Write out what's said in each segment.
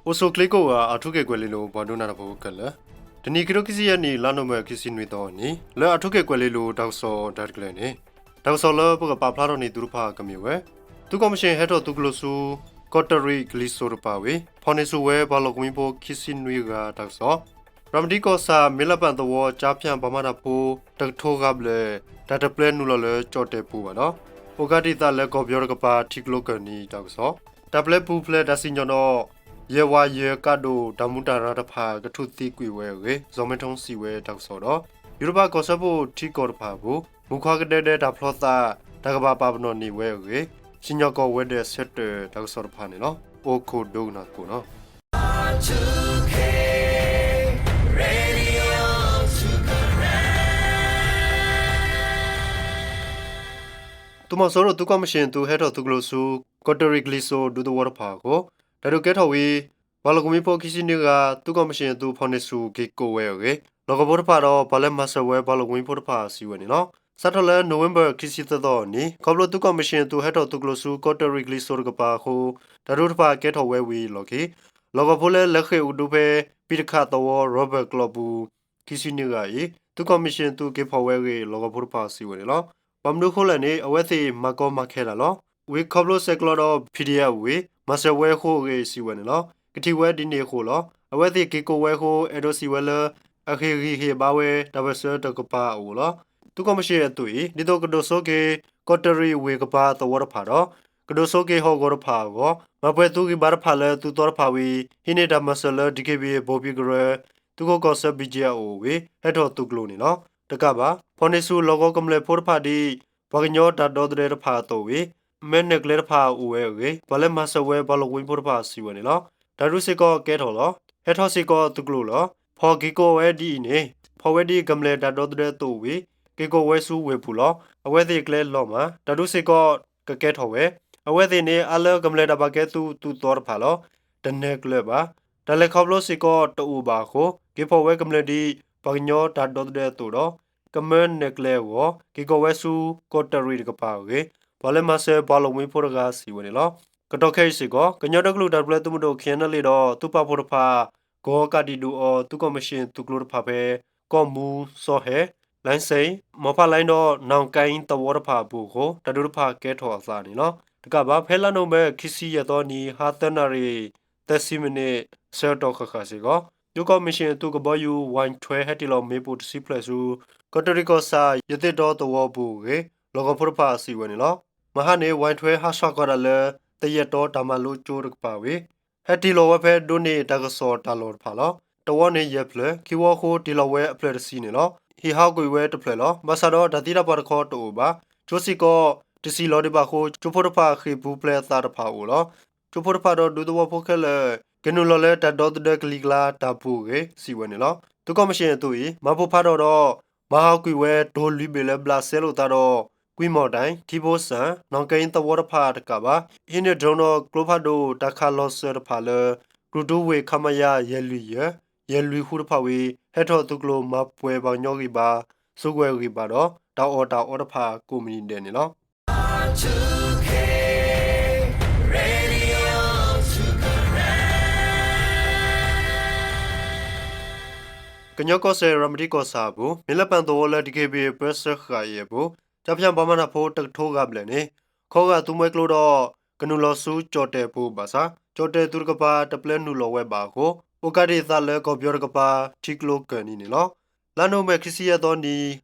အိၣ်ဆူၣ်ချ့ကိးဂၤ အၣ်ထူခ့ၣ်ကွဲၤလ့လိၤ ပှၤဒိကနၣ်တၢ်ဖိခဲလၢာ်, တနံၤခံထိခံဆံယဲၢ်နံၣ် လါနိၣ်ဝ့ဘၢၣ် ခံဆံနွံသီအနံၤ လၢအၣ်ထူခ့ၣ်ကွဲၤလ့လိၤ တၢ်ကစီၣ်တၢ်ရဲၣ်တၢ်ကျဲၤန့ၣ်, တၢ်ကစီၣ်လၢပကပာ်ဖျါထီၣ်န့ၢ်သုတဖၣ်ကမ့ၢ်ဝဲ သုးကီၣ်မံၣ်ၡ့ၣ်ဟဲထီၣ်သုးကျိၤဆူ ကီးတရံးကလံၤစိးတကပၤဝံၤ ဖီၣ်န့ၢ်ဆူၣ်ဝဲပှၤလီၢ်ကဝံၤဖိခံဆံနွံဂၤတၢ်ကစီၣ်, ရၤမတံကီၢ်ဆၣ် မ့ၢ်လပၣ်သဝီ ကၠါဖၠၣ်ပှၤမၤတၢ်ဖိ တကထိဂၤဘျဲၣ် တၢ်တပျဲနုာ်လီၤလၢကၠီၣ်တဲၣ်ပူၤဘၣ်ဒီး အိၣ်ကးဒံးသးလၢကီၢ်ပယီၤတကပၤ ထံကျိကၢၢ်နံၤတၢ်ကစီၣ်, တၢ်ပျဲပူၤဖျဲးတၢ်စံၣ်ညီၣ်ဒီး ယဲၢ်ဝးယဲၢ်ကးဒိၣ် တၢ်မူးတၢ်ရၤတဖၣ် ကထူၣ်သံကွံာ်ဝဲအဂ့ၢ် စီၤမ့ထိစံးဝဲတၢ်ကစီၣ်ဒီး ယူရပၤကီၢ်စၢဖှိၣ်ထံကီၢ်တဖၣ်အပူၤ မူခွါကဒဲဒဲတၢ်ဖျီသး တၢ်ကဘၣ်ပာ်ပနီၣ်န့ၢ်ဝဲအဂ့ၢ် စံၣ်ညီၣ်ကွီၢ်ဝဲၤဒၢးဆၢထၢၣ်တၢ်ကစီၣ်တဖၣ်န့ၣ်လီၤ. အိၣ်ခိးဒိကနၣ်သကိးလီၤ. သုးမီၤစိရိၤသုးကီၣ်မံၣ်ၡ့ၣ်အသုးဟဲထီၣ်သုးကျိၤဆူ ကီးတရံးကလံၤစိးဒူသဝီတဖၣ်အဃိ တၢ်ဒုးကဲထီၣ်ဝံၤ ပှၤလီၢ်ကဝံၤဖိခံဆံနွံဂၤ သုးကီၣ်မံၣ်ၡ့ၣ်အသုးဖီၣ်န့ၢ်ဆူၣ်က့ၤကိးဝဲအဂ့ၢ် လီၢ်ကဝီၤဖိတဖၣ်ဒီး ပှၤလၢမၤစၢၤဝဲပှၤလီၢ်ကဝံၤဖိတဖၣ်စံးဝဲန့ၣ်လီၤ. စးထီၣ်လၢနိၣ်ဝ့ဘၢၣ်ခံဆံသၢသီအနံၤ ခီဖျိသုးကီၣ်မံၣ်ၡ့ၣ်အသုးဟဲထီၣ်သုးကျိၤဆူ ကီးတရံးကလံၤစိးတကပၤအဃိ တၢ်ဒုးတဖၣ်ကဲထီၣ်ဝဲဝံၤအလီၢ်ခံ လီၢ်ကဝီၤဖိလၢလဲၤဃ့ၢ်အိၣ်ကဒုဖဲ ပံတခးသဝီ ရီဘၢၣ်ကျီၢ်ပူၤ ခံဆံနွံဂၤအံၤ သုးကီၣ်မံၣ်ၡ့ၣ်အသုးက့ၤဖီၣ်ဝဲအဂ့ၢ် လီၢ်ကဝီၤဖိတဖၣ်စံးဝဲန့ၣ်လီၤ. ဘၣ်မနုၤအဃိလဲၣ်န့ၣ် အဝဲသ့ၣ်မၤကီမၤခဲတၢ်လီၤ. ဝံၤခီဖျိဆဲးကျိးဒီး ပံၣ်ဒံၣ်အ့ၣ် ဝံၤ မၤစၢၤဝဲအဃိအဂ့ၢ်စံးဝဲန့ၣ်လီၤ. ကထံၣ်ဝဲဒ်န့ၣ်အဃိလီၤ. အဝဲသ့ၣ်က့ၤကိးဝဲအဃိ အဲၣ်ဒိးစံးဝဲလၢ အဟ့ၣ်ဂံၢ်ဟ့ၣ်ဘါဝဲတၢ်ပၢၢ်ဆၢတကပၤအအိၣ်လီၤ. သုးကီၣ်မံၣ်ၡ့ၣ်အသုးအံၤ ဒ်သိးကဒိၣ်စိက့ၤ ကီးတရံးဝ့ၢ်ကပၤသဝီတဖၣ်ဒီး ကဒိၣ်စိက့ၤဟီၣ်ကဝီၤတဖၣ်အဂီၢ် မၤပှဲၤသုးဂံၢ်ဘါတဖၣ်လၢသုးသီတဖၣ်ဝံၤ ဟံးန့ၢ်တၢ်မၤစၢၤလၢ DKBA ဘိၣ်ဘံၣ်ကရၢ သုးခိးကီၢ်ဆၢ ဘံၣ်ကၠံအအိၣ်ဝံၤ ဟဲထီၣ်သုးကျိၤန့ၣ်လီၤ. တကးဘၣ် ဖီၣ်န့ၢ်ဆူၣ်လီၢ်ကဝီၤကမျၢၢ်ဖိတဖၣ်ဒ် ပှၤကညီတၢ်ဒီသဒၢတဖၣ်အသိးဝံၤ မဲၢ်နဲၣ်ကျဲတဖၣ်အိၣ်ဝဲအဂ့ၢ် ပှၤလၢမၤစၢၤဝဲပှၤလီၢ်ကဝံၤဖိတဖၣ်စံးဝဲန့ၣ်လီၤ. တၢ်ဒုးစ့ၢ်ကီးကဲထီၣ်လီၤ. ဟဲထီၣ်စ့ၢ်ကီးသုးကျိၤလီၤ. ဖီၣ်က့ၤကိးဝဲဒ်အံၤန့ၣ် ဖီၣ်ဝဲဒ်ကမျၢၢ်တၢ်ဒီသဒၢအသိးဝံၤ က့ၤကိးဝဲဆူဝ့ၢ်ပူၤလီၤ. အဝဲသ့ၣ်ကျဲလီၤမၢ် တၢ်ဒုးစ့ၢ်ကီးကကဲထီၣ်ဝဲ အဝဲသ့ၣ်န့ၣ် အါလၢကမျၢၢ်တၢ်ဘၣ်ကဲသုး သုးသီတဖၣ်လီၤ. တနဲၣ်ကျဲဘၣ်. တၢ်လဲၤခီဖျိစ့ၢ်ကီးတအိၣ်ဘၣ်အဃိ က့ၤဖီၣ်ဝဲကမျၢၢ်ဒ် ပှၤကညီတၢ်ဒီသဒၢအသိးဒီး ကမၢနဲၣ်ကျဲအဂီၢ် က့ၤကိးဝဲဆူ ကီးတရံးတကပၤအဂ့ၢ် ပှၤလၢမၤစၢၤပှၤလီၢ်ကဝံၤဖိတဂၤစံးဝဲန့ၣ်လီၤ. ကတီၢ်ခဲအံၤစ့ၢ်ကီး ကညီဒီကလုာ်တၢ်ထူၣ်ဖျဲးသုးမုၢ်ဒိၣ် KNLA ဒီးသုးပာ်ဖှိၣ်တဖၣ် ကီကးဒံးဒုးအီၤ သုးကီၣ်မံၣ်ၡ့ၣ်သုးကျိၤတဖၣ်ဖဲ ကီၢ်မူ စီၤဟဲ လၣ်စ့ၣ် မီၤဖးလါဒီး နီၣ်ကါအံသဝီတဖၣ်အပူၤအဃိ တၢ်ဒုးတဖၣ်ကဲထီၣ်အသးန့ၣ်လီၤ. တကးဘၣ် ဖဲလါနိၣ်ဝ့ဘၢၣ်ခံဆံယဲၢ်သီနံၤ ဟါသၢနၣ်ရံၣ် သၢဆံမံးနံး ဆၢကတီၢ်ဃၣ်ဃၣ်စ့ၢ်ကီး သုးကီၣ်မံၣ်ၡ့ၣ်အသုးကဘီယူၤ ဝဲၢ်ထွဲ ဟဲတ့ၢ်လီၤမ့ၣ်ပိၢ်တဆံဖျၢၣ်ဆူ ကီးတရံးကီၢ်ဆၣ် ယသ့ၣ်တီသဝီပူၤအဂ့ၢ် လီၢ်ကဝီၤဖိတဖၣ်စံးဝဲန့ၣ်လီၤ. မဟါန့ၣ် ဝဲၢ်ထွဲ ဟးဆှၣ်ကွၢ်တၢ်လၢ သယဲၣ်တီတၢ်မၤလိကၠိတကပၤဝံၤ ဟဲတ့ၢ်လီၤဝဲဖဲဒိးန့ၢ်တၢ်ကစီၣ်တၢ်လီၢ်တဖၣ်လီၤ. တဝီန့ၣ်ယဲၢ်ဖျၢၣ် ခံဝီအဃိတ့ၢ်လီၤဝဲအဖျၢၣ်တဆံန့ၣ်လီၤ. ဟံးဟးကွံာ်ဝဲတဖျၢၣ်လီၤ. ဘၣ်ဆၣ်ဒီးတၢ်သံတၢ်ပှၢ်တခီတအိၣ်ဘၣ်. ကၠိစ့ၢ်ကီး တစံၣ်လီၤဒံးဘၣ်အဃိ ကၠိဖိတဖၣ်ဃ့ၢ်ပူၤဖျဲးအသးတဖၣ်အိၣ်လီၤ. ကၠိဖိတဖၣ်ဒီးဒူသဝီဖိခဲလၢာ် ကနုာ်လီၤလၢတၢ်ဒီသဒၢကလံၤကျါတၢ်ပူၤအဂ့ၢ် စံးဝဲန့ၣ်လီၤ. သုးကီၣ်မံၣ်ၡ့ၣ်အသုးအံၤ မၤပိၢ်ဖးထီၣ်ဒီး မၤဟးကွံာ်ဝဲတိၤလွံၢ်ဘ့ၣ်လၢဘျးစဲလိာ်သးဒီး ကွံမီၣ်တၣ် ထံဖိစၣ် နီၣ်ကါအံသဝီတဖၣ်တကးဘၣ် ဟံးန့ၢ် drone ဒီးကျိဖးဒိၣ်တၢ်ခးလီၤစၢၤတဖၣ်လၢ ကြူၢ်တူၢ်ဝ့ၢ် ခမရ ယဲၢ်လွံၢ်ယဲၢ် ယဲၢ်လွံၢ်ဃုတဖၣ်ဝံၤ ဟဲထီၣ်သုးကျိၤမၤပှဲၤပှၤကညီဂံၢ်ဘါ စုကဝဲၤဂံၢ်ဘါဒီး တၢ်အီၣ်တၢ်အီတဖၣ်ကိးမုၢ်နံၤဒဲးန့ၣ်လီၤ. ကညီကီၢ်စဲၣ် ရၤမတံကီၢ်ဆၣ်အပူၤ မ့ၢ်လပၣ်သဝီလၢ DKBA ပၢဆှၢဃာ်အံၤအပူၤ ကၠါဖၠၣ်ပှၤမၤတၢ်ဖိတကထိဂၤဘျဲၣ်န့ၣ် ခီဂာ်သုးမွဲကျိဒီး ကနုာ်လီၤဆူကၠီၣ်တဲၣ်ပူၤဘၣ်ဆၣ် ကၠီၣ်တဲၣ်သုးတကပၤ တပျဲနုာ်လီၤဝဲဘၣ်အဃိ အိၣ်ကးဒံးသးလၢကီၢ်ပယီၤတကပၤ ထံကျိကၢၢ်နံၤန့ၣ်လီၤ. လါနိၣ်ဝ့ဘၢၣ်ခံဆံယဲၢ်သီနံၤ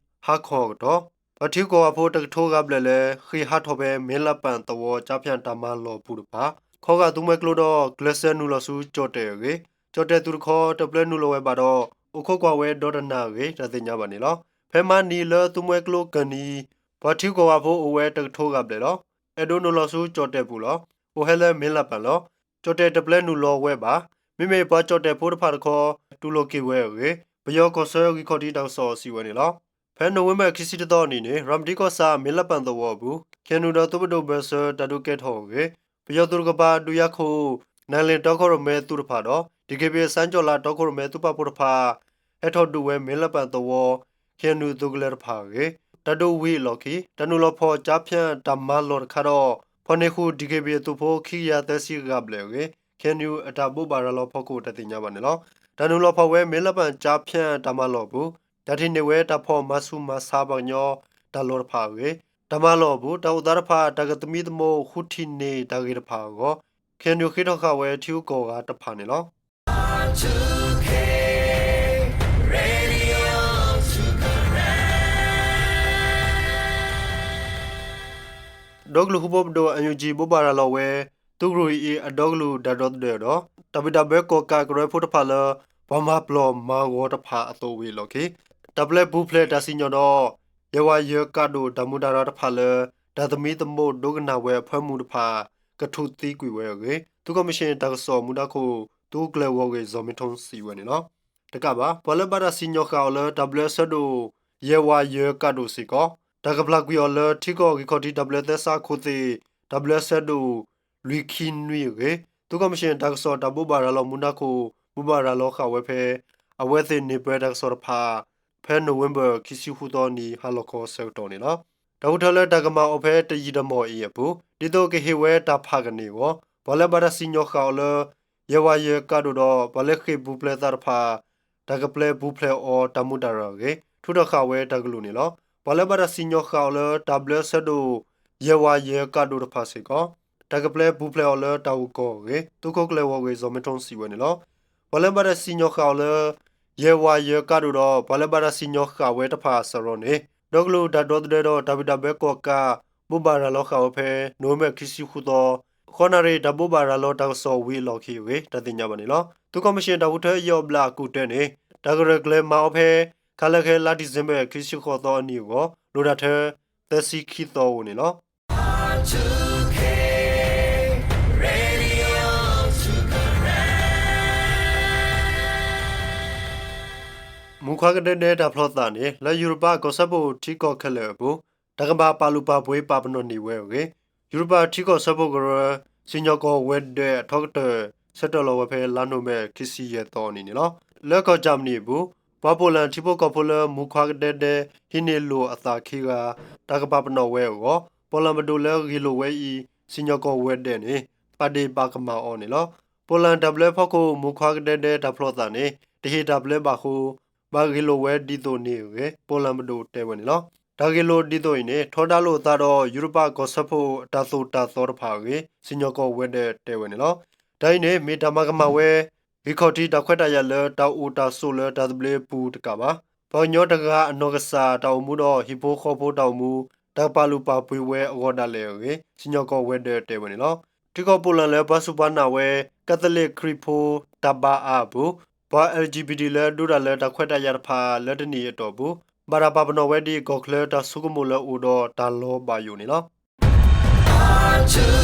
ဟါခီအကတီၢ် ပှၤထံဂုၤကီၢ်ဂၤဖိတကထိဂၤဘျဲၣ်လၢ ဃ့ၢ်ဟးထီၣ်ဖဲမ့ၢ်လပၣ်သဝီ ကၠါဖၠၣ်တၢ်မၤလီၢ်ပူၤတဖၣ် ခီဂာ်သုးမွဲကျိဒီး ကျဲးစၢးနုာ်လီၤဆူကၠီၣ်တဲၣ်အဂ့ၢ် ကၠီၣ်တဲၣ်သုးတခီ တပျဲနုာ်လီၤဝဲဘၣ်ဒီး အိၣ်ခိးကွၢ်ဝဲဒီတနၤအဂ့ၢ် တၢ်သ့ၣ်ညါဘၣ်န့ၣ်လီၤ. ဖဲမၤနံၤလၢသုးမွဲကျိကၢၢ်နံၤ ပှၤထံဂုၤကီၢ်ဂၤဖိအိၣ်ဝဲတကထိဂၤဘျဲၣ်လီၤ. အဲၣ်ဒိးနုာ်လီၤဆူကၠီၣ်တဲၣ်ပူၤလီၤ. အိၣ်ဟဲလၢမ့ၢ်လပၣ်လီၤ. ကၠီၣ်တဲၣ်တပျဲနုာ်လီၤဝဲဘၣ်. မ့မ့ၢ်ပှၤကၠီၣ်တဲၣ်ဖိတဖၣ်တခီ တူၢ်လိာ်က့ၤဝဲအဂ့ၢ် ပယီၤကီၢ်ဆၢဂံၢ်ခီၣ်ထံးတၢ်ကစီၣ်စံးဝဲန့ၣ်လီၤ. ဖဲနိၣ်ဝ့ဘၢၣ်ခံဆံတသီနံၤန့ၣ် ရၤမတံကီၢ်ဆၣ် မ့ၢ်လပၣ်သဝီအပူၤ KNU ဒီးသုးပဒိၣ်ဘၢၣ်စၢၤတၢ်ဒုးကဲထီၣ်အဂ့ၢ် ပယီၤသုးတကပၤ ဒုးယၤခိၣ် နဲၣ်လ့ၣ်တီခိၣ်ရိၣ်မဲသုးတဖၣ်ဒီး DKBA စၣ်ကၠီၣ်လးတီခိၣ်ရိၣ်မဲသုးပာ်ဖှိၣ်တဖၣ် ဟဲထီၣ်ဒုးဝဲမ့ၢ်လပၣ်သဝီ KNU သုးကလၢၤတဖၣ်အဂ့ၢ် တၢ်ဒုးဝံၤအလီၢ်ခံ တၢ်နုာ်လီၤဖီၣ်ကၠါဖၠၣ်တၢ်မၤလီၢ်တခါဒီး ဖီၣ်န့ၢ်ဃုာ် DKBA အသုးဖိခံကယၤသၢဆံဂၤဘျဲၣ်အဂ့ၢ် KNU အတၢ်ဘိးဘၣ်ရၤလီၤဖီခိၣ် တၢ်သ့ၣ်ညါဘၣ်န့ၣ်လီၤ. တၢ်နုာ်လီၤဖီၣ်ဝဲ မဲလၢပၣ်ကၠါဖၠၣ် တၢ်မၤလီၢ်အပူၤ တၢ်ထံၣ်န့ၢ်ဝဲ တၢ်ဖီၣ်မၤဆူၣ်မၤဆါပှၤကညီတၢ်လီၢ်တဖၣ်အဂ့ၢ်, တၢ်မၤလီၢ်အပူၤ တၢ်အိၣ်သးတဖၣ် တၢ်ကသမံသမိးဃုထံၣ်န့ၢ်တၢ်ဂ့ၢ်တဖၣ်အဂီၢ် KNU ဃ့ထီၣ်ဃာ်ဝဲထံဂုၤကီၢ်ဂၤတဖၣ်န့ၣ်လီၤ. ဒီကလုာ်ဟူဖိပဒိၣ် NUG ဘိးဘၣ်ရၤလီၤဝဲ သုးကရူၢ်အံၤ အဒီကလုာ်တၢ်ဒီသဒၢဒီး တၢ်ဘံၣ်တၢ်ဘၢကီၣ်ကးကရၢဖိတဖၣ်လၢ ပှၤမၤပျီၢ်မၤဂီၤတဖၣ်အသိးဝံၤအလီၢ်ခံ တၢ်ပျဲပူၤဖျဲးတၢ်စံၣ်ညီၣ်ဒီး ယဲၢ်ဝးယဲၢ်ကးဒိၣ်တၢ်မူးတၢ်ရၤတဖၣ်လၢ တၢ်သမံသမိးဒိကနၣ်ဝဲအဖၢမုၢ်တဖၣ် ကထူးသံကွံာ်ဝဲအဂ့ၢ် သုးကီၣ်မံၣ်ၡ့ၣ်တၢ်ကစီၣ်မူဒါခိၣ် သုးခိၣ်ကျၢၢ်ဂီၢ်ဂ့ၢ် စီၤမ့ထိစံးဝဲန့ၣ်လီၤ. တကးဘၣ် ပှၤလၢဘၣ်တၢ်စံၣ်ညီၣ်ဃာ်အီၤလၢ တၢ်ဘျၢအဆၢဒိၣ် ယဲၢ်ဝးယဲၢ်ကးဒိၣ်စ့ၢ်ကီး တၢ်ကပျၢ်ကွံာ်အီၤလၢ ထံကီၢ်ဂံၢ်ခီၣ်ထံးတၢ်ဘျၢသဲစးခိၣ်သ့ၣ် တၢ်ဘျၢအဆၢဒိၣ် လွံၢ်ခံနွံအဂ့ၢ် သုးကီၣ်မံၣ်ၡ့ၣ်တၢ်ကစီၣ်တၢ်ဘိးဘၣ်ရၤလီၤမူဒါခိၣ် ဘိးဘၣ်ရၤလီၤဃာ်ဝဲဖဲ အဝဲသ့ၣ်န့ၢ်ပၢၢ်တၢ်ကစီၣ်တဖၣ် ဖဲ November ခံဆံဃုသီနံၤ ဟါလီၤခီဆၢကတီၢ်န့ၣ်လီၤ. တၢ်ဃုထၢလၢတၢ်ကမၤအီၤဖဲတယံာ်တမီၢ်အံၤအပူၤ ဒ်သိးကဟ့ၣ်ဝဲတၢ်ဖးကန့ၢ်အဂီၢ် ပှၤလၢဘၣ်တၢ်စံၣ်ညီၣ်ဃာ်အီၤလၢ ယဲၢ်ဝးယဲၢ်ကးဒိၣ်ဒီး ပှၤလၢဃ့ၢ်ပူၤဖျဲးသးတဖၣ် တၢ်ကပျဲပူၤဖျဲးအီၤတၢ်မူးတၢ်ရၤအဂ့ၢ် ထုးထီၣ်ဃာ်ဝဲတၢ်ကလုၢ်န့ၣ်လီၤ. ပှၤလၢဘၣ်တၢ်စံၣ်ညီၣ်ဃာ်အီၤလၢ တၢ်ဘျၢအဆၢဒိၣ် ယဲၢ်ဝးယဲၢ်ကးဒိၣ်တဖၣ်စ့ၢ်ကီး တၢ်ကပျဲပူၤဖျဲးအီၤလၢတၢ်ဂီၤကီၢ်အဂ့ၢ် သုးခိၣ်ကျၢၢ်ဂီၢ်ဂ့ၢ် စီၤမ့ထိစံးဝဲန့ၣ်လီၤ. ပှၤလၢဘၣ်တၢ်စံၣ်ညီၣ်ဃာ်အီၤလၢ ယဲၢ်ဝးယဲၢ်ကးဒိၣ်ဒီး ပှၤလၢဘၣ်တၢ်စံၣ်ညီၣ်ဃာ်ဝဲတဖၣ်စရီန့ၣ် ဒီကလုာ်တၢ်ဒီသဒၢဒီး တၢ်ဘံၣ်တၢ်ဘၢကီၣ်ကး ဘိးဘၣ်ရၤလီၤဃာ်ဝဲဖဲ November ခံဆံဃုသီ ဃုနၣ်ရံၣ် တၢ်ဘိးဘၣ်ရၤလီၤတၢ်ကစီၣ်ဝံၤအလီၢ်ခံအဂ့ၢ် တၢ်သ့ၣ်ညါဘၣ်န့ၣ်လီၤ. သုးကီၣ်မံၣ်ၡ့ၣ်တၢ်ဃုထၢယဲၢ်အဘျၣ်အကူၣ်တၢန့ၣ် တၢ်ကရၢၢ်ကျဲၤမၤအီၤဖဲ ခါလၢခဲလါ December ခံဆံဃိးသီအနံၤအဂီၢ် လိၣ်တၢ်ထၢ သၢဆံခံသီဧိၤန့ၣ်လီၤ. မူခွါကဒဲဒဲတၢ်ဖျီသးန့ၣ် လၢယူရပၤကီၢ်စၢဖှိၣ်ထံကီၢ်ခဲလၢာ်အပူၤ တၢ်ကဘၣ်ပာ်လုၢ်ပာ်ပှ့ၤပာ်ပနီၣ်န့ၢ်ဝဲအဂ့ၢ် ယူရပၤထံကီၢ်စၢဖှိၣ်ကရၢ စံၣ်ညီၣ်ကွီၢ်ဝဲၤဒၢးအထီကတၢၢ် ဆၢတဲာ်လီၤဝဲဖဲလါနိၣ်ဝ့ဘၢၣ် ခံဆံယဲၢ်သီအနံၤန့ၣ်လီၤ. လၢကီၢ်ကၠၣ်မနံၤအပူၤ ပှၤPolandထံဖိကီၢ်ဖိလၢမူခွါကဒဲဒဲ ဟံးန့ၢ်လိာ်အသးခံဂၤ တၢ်ကပာ်ပနီၣ်ဝဲအဂီၢ် Polandပဒိၣ်လၢဂ့ၢ်လိာ်ဝဲအံၤ စံၣ်ညီၣ်ကွီၢ်ဝဲၤဒၢးန့ၣ် ပာ်ဒ့ၣ်ပာ်ကမၣ်အီၤန့ၣ်လီၤ. Polandတၢ်ဘျၢဖီခိၣ် မူခွါကဒဲဒဲတၢ်ဖျီသးန့ၣ် တဟ့ၣ်တၢ်ဘျၢဘၣ်အဃိ ဘၣ်ဂ့ၢ်လိာ်ဝဲဒ်သိးန့ၣ်အဂ့ၢ် Polandပဒိၣ်တဲဝဲန့ၣ်လီၤ. တၢ်ဂ့ၢ်လိာ်ဒ်သိးအံၤန့ၣ် ထီဒါလိာ်အသးဒီး ယူရပၤကီၢ်စၢဖှိၣ်အတၢ်သိၣ်တၢ်သီတဖၣ်အဂ့ၢ် စံၣ်ညီၣ်ကွီၢ်ဝဲၤဒၢးတဲဝဲန့ၣ်လီၤ. တၢ်အံၤန့ၣ် မ့ၢ်တၢ်မၤကမၣ်ဝဲ ဂံၢ်ခီၣ်ထံးတၢ်ခွဲးတၢ်ယာ်လၢတၢ်အိၣ်တၢ်ဆိးလၢတၢ်သဘျ့ပူၤတကးဘၣ် ပှၤကညီတဂၤအနီၢ်ကစၢ်တၢ်အိၣ်မူဒီး ဟံၣ်ဖိဃီဖိတၢ်အိၣ်မူ တၢ်ကပာ်လုၢ်ပာ်ပှ့ၤဝဲအဂီၢ်ဒၣ်လဲာ်အဂ့ၢ် စံၣ်ညီၣ်ကွီၢ်ဝဲၤဒၢးတဲဝဲန့ၣ်လီၤ. ထံကီၢ်Polandလၢပှၤစူၢ်ပှၤနာ်ဝဲ ကဲသလံးခရံာ်ဖိတၢ်ဘါအါအပူၤ ပှၤ LGBT လၢဒိးတၢ်လၢတၢ်ခွဲးတၢ်ယာ်တဖၣ်လၢတနံၣ်အတီၢ်ပူၤ ဘၣ်တၢ်ပာ်ပနီၣ်ဝဲဒ်ကီၢ်ချၢတၢ်ဆိကမိၣ်လၢအိၣ်ဒီးတၢ်လီၤဘၣ်ယိၣ်န့ၣ်လီၤ.